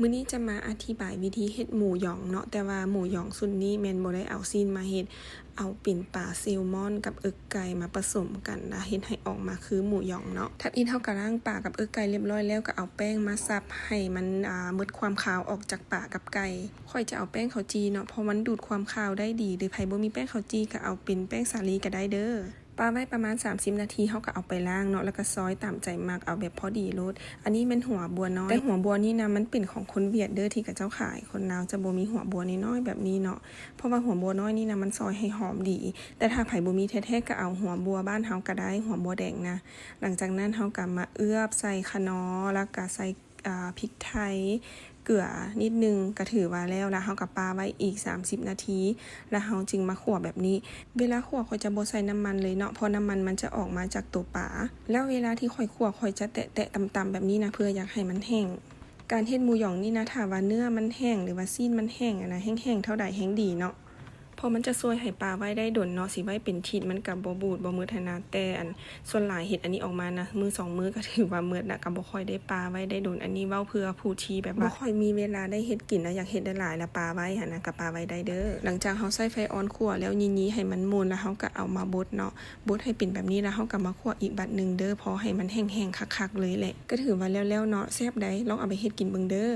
ມື້ນີ້ຈະມາອະທິບາຍວິທີເຮັດໝູຢອງເນາະ, ແຕ່ວ່າໝູຢອງຊຸດນີ້ແມ່ນບໍ່ໄດ້ເອົາຊີ້ນມາເຮັດ, ເອົາເປັນປາແຊລມອນກັບເອິກໄກ່ມາປະສົມກັນ ແລ້ວເຮັດໃຫ້ອອກມາຄືໝູຢອງເນາະ. ທຳອິດເຮົາກໍລ້າງປາກັບເອິກໄກ່ລຽບຮ້ອຍແລ້ວ ກໍເອົາແປ້ງມາສັບໃຫ້ມັນ ອາ ໝົດຄວາມຄາວອອກຈາກປາກັບໄກ່. ຂ້ອຍຈະເອົາແປ້ງເຂົ້າຈີ່ເນາະ ເພາະມັນດູດຄວາມຄາວໄດ້ດີ, ຫຼືໃຜບໍ່ມີແປ້ງເຂົ້າຈີ່ກໍເອົາເປັນແປ້ງສາລີກໍໄດ້ເດີ້. ປາໄວ້ປະມານສາມສິບນາທີ ເຮົາກໍເອົາໄປລ້າງເນາະ ແລ້ວກໍຊອຍຕາມໃຈມັກ ເອົາແບບພໍດີໂລດ. ອັນນີ້ແມ່ນຫົວບົວນ້ອຍ, ແຕ່ຫົວບົວນີ້ນະ ມັນເປັນຂອງຄົນຫວຽດເດີ້ທີ່ເຂົາເຈົ້າຂາຍ, ຄົນລາວຈະບໍ່ມີຫົວບົວນ້ອຍໆແບບນີ້ເນາະ, ເພາະວ່າຫົວບົວນ້ອຍນີ້ນະ ມັນຊອຍໃຫ້ຫອມດີ. ແຕ່ຖ້າໃຜບໍ່ມີແທ້ໆ ກໍເອົາຫົວບົວບ້ານເຮົາກໍໄດ້, ຫົວບົວແດງນະ. ຫຼັງຈາກນັ້ນເຮົາກໍມາເອືອບໃສ່ຂະໜໍ ແລ້ວກໍໃສ່ ອາ ພິກໄທ ເກືອນິດໜຶ່ງ ກໍຖືວ່າແລ້ວ. ແລ້ວເຮົາກໍປາໄວ້ອີກສາມສິບນາທີ ແລ້ວເຮົາຈຶ່ງມາຂົ້ວແບບນີ້. ເວລາຂົ້ວຂ້ອຍຈະບໍ່ໃສ່ນ້ຳມັນເລີຍເນາະ ເພາະນ້ຳມັນມັນຈະອອກມາຈາກຕົວປາ. ແລ້ວເວລາທີ່ຂ້ອຍຂົ້ວ ຂ້ອຍຈະແຕະໆຕຳໆແບບນີ້ນະ ເພື່ອຢາກໃຫ້ມັນແຫ້ງ. ການເຮັດໝູຢອງນີ້ນະ ຖ້າວ່າເນື້ອມັນແຫ້ງ ຫຼືວ່າຊີ້ນມັນແຫ້ງຫັ້ນນະ ແຫ້ງໆເທົ່າໃດແຮ່ງດີເນາະ. ເພາະມັນຈະຊ່ວຍໃຫ້ປາໄວ້ໄດ້ດົນເນາະ, ຊິໄວ້ເປັນທິດມັນກໍບໍ່ບູດບໍ່ໝົດຫັ້ນນະ. ແຕ່ອັນສ່ວນຫຼາຍເຮັດອັນນີ້ອອກມານະ ມື້ສອງມື້ກໍຖືວ່າໝົດລະ, ກໍບໍ່ຄ່ອຍໄດ້ປາໄວ້ໄດ້ດົນ. ອັນນີ້ເວົ້າເພື່ອຜູ້ທີ່ແບບວ່າບໍ່ຄ່ອຍມີເວລາໄດ້ເຮັດກິນ ແລ້ວຢາກເຮັດຫຼາຍໆ ແລ້ວປາໄວ້ຫັ້ນນະ ກໍປາໄວ້ໄດ້ເດີ້. ຫຼັງຈາກເຮົາໃຊ້ໄຟອ່ອນຂົ້ວແລ້ວ ຢີ່ໆໃຫ້ມັນໝູນ ແລ້ວເຮົາກໍເອົາມາບົດເນາະ, ບົດໃຫ້ເປັນແບບນີ້ ແລ້ວເຮົາກໍມາຂົ້ວອີກບາດໜຶ່ງເດີ້ ພໍໃຫ້ມັນແຫ້ງໆຄັກໆເລີຍແຫຼະ. ກໍຖືວ່າແລ້ວໆເນາະ, ແຊບໃດ໋, ລອງເອົາໄປເຮັດກິນເບິ່ງເດີ້.